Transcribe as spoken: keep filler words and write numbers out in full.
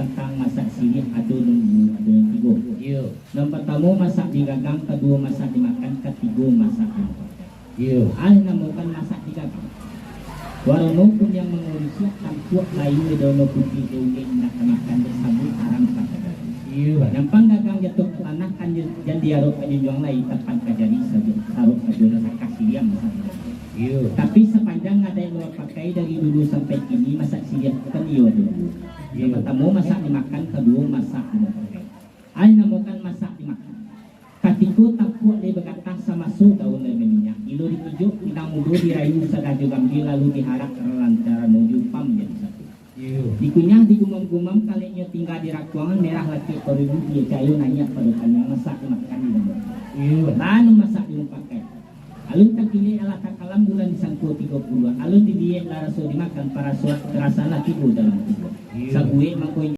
Tantang masak siriah ado nan duo, ado nan tigo. Iyo. Nan partamo masak digagang, kaduo masak dimakan, katigo masak dimakan. Iyo. Alih namokan masak digagang. Warano kuniang mangurusiak, tampuak layu daun putiah, dek indak tamakan, dek sabuik haram pakajari. Iyo. Nyampang gagang jatuah ka tanah, kan jan diarok ka junjuang lai, tapan ka jari sajo, sarok sajo lah sakah siriah masak digagang. Iyo. Tapi sapanjang adaik nan bapakai dari dulu sampai kini, masak siriah tu kan iyo ado duo. Iyo. Nan partamo masak dimakan, kaduo masak dimakan. Alih namokan masak dimakan. Katiko tampuak lai bagatah, samaso daun lai baminyak, ilo dikijok pinang mudo, dirayu sadah jo gambia, lalu diharak ralan carano, diupam jadi satu. Iyo. Dikunyah digumam-gumam, kaleknyo tingga di rakuangan, merah lakek parudu, iyo cayo naiak pado kaniang, masak dimakan di dalam. Iyo. Lah nan masak dimumpakan. Alun takilek alah takalam, bulan disangko tigo puluah. Alun diliek lah raso dimakan, paraso-, parasan lah tibo dalam kubua. Iyo. Sabuik mangko